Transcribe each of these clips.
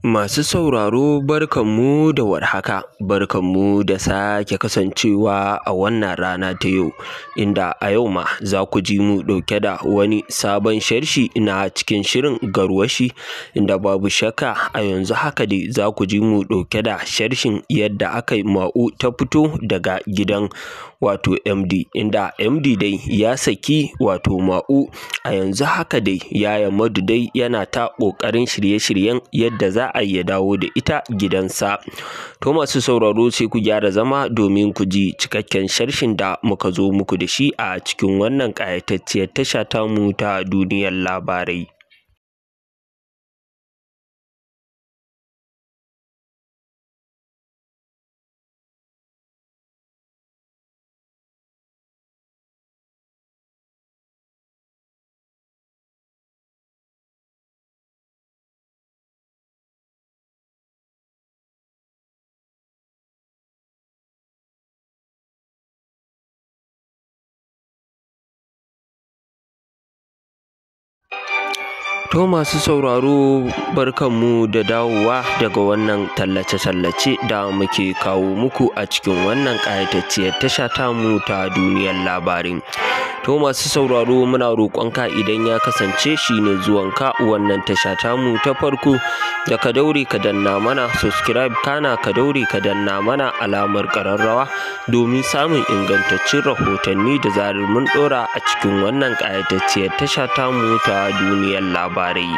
Masu sauraro, barkanmu da warhaka, barkanmu da sake kasancewa a wannan rana ta yau, inda a yau ma za ku ji mu ɗauke da wani sabon sharshi na cikin shirin Garwashi, inda babu shakka a yanzu haka dai za ku ji mu ɗauke da sharshin yadda aka yi Ma'u ta fito daga gidan wato MD, inda MD dai ya saki wato Ma'u. A yanzu haka dai Yaya Madu dai yana ta ƙoƙarin shirye-shiryen yadda za a ya dawo da ita gidansa. To masu sauraro, sai ku gyara zama domin ku ji cikakken sharshin da muka zo muku da shi a cikin wannan ƙayatacciyar tasha tamu ta Duniyar Labarai. To masu sauraro, barkanmu da dawowa daga wannan tallace-tallace da muke kawo muku a cikin wannan ƙayatacciyar tasha tamu ta Duniyar Labarai. To masu sauraro, muna roƙonka idan ya kasance shi ne zuwanka wannan tasha tamu ta farko, da ka daure ka danna mana subscribe, kana ka daure ka danna mana alamar ƙararrawa domin samun ingantaccen rahotanni da zarar mun ɗora a cikin wannan ƙayatacciyar tasha tamu ta Duniyar Labarai.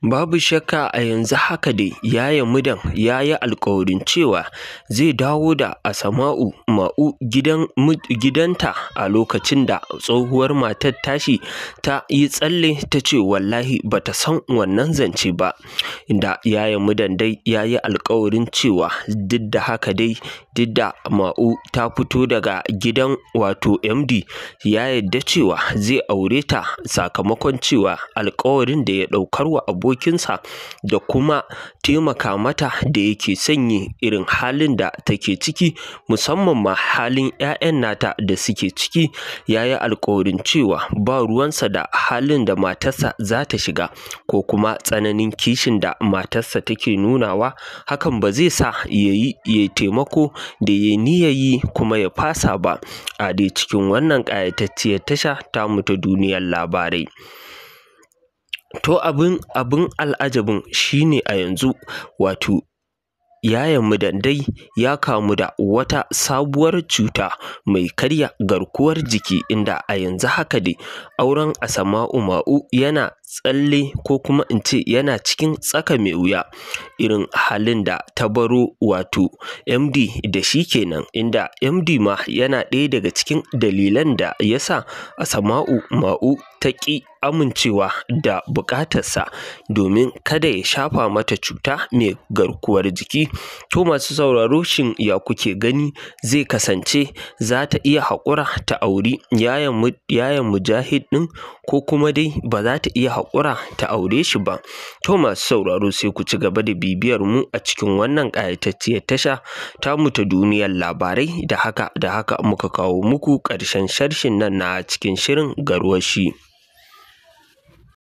Babu shakka a yanzu haka dai Yaya Mudan ya yi alƙawarin cewa zai dawo da Asma'u Ma'u gidan gidanta a lokacin da tsohuwar matar tashi ta yi tsalle ta ce wallahi bata san wannan zance ba, inda Yaya Mudan dai ya yi alƙawarin cewa duk da haka dai, duk da Ma'u ta fito daga gidan wato MD, ya yarda cewa zai aure ta sakamakon cewa alƙawarin da ya ɗaukar wa abokinsa da kuma taimaka mata da yake son yi irin halin da take ciki, musamman ma halin 'ya'yan nata da suke ciki. Ya yi alƙawarin cewa ba ruwansa da halin da matarsa za ta shiga ko kuma tsananin kishin da matarsa take nunawa, hakan ba zai sa ya yi taimako da ya niyyar yi kuma ya fasa ba. A dai cikin wannan ƙayatacciyar tasha tamu ta Duniyar Labarai. To abin al'ajabin shine a yanzu wato Yaya Mudan dai ya kamu da wata sabuwar cuta mai karya garkuwar jiki, inda a yanzu haka dai auren Asma'u Ma'u yana tsalle ko kuma in ce yana cikin tsaka mai wuya, irin halin da ta baro wato MD da shi kenan, inda MD ma yana ɗaya daga cikin dalilan da ya sa Asma'u Ma'u ta ƙi amincewa da buƙatarsa domin kada ya shafa mata cuta mai garkuwar jiki. To masu sauraro, shin ya kuke gani zai kasance? Za ta iya haƙura ta auri Yayan Mujahid ɗin, ko kuma dai ba za ta iya haƙura ta aure shi ba? To masu sauraro, sai ku ci gaba da bibiyar mu a cikin wannan ƙayatacciyar tasha tamu ta Duniyar Labarai. Da haka muka kawo muku ƙarshen sharshin nan na cikin shirin Garwashi.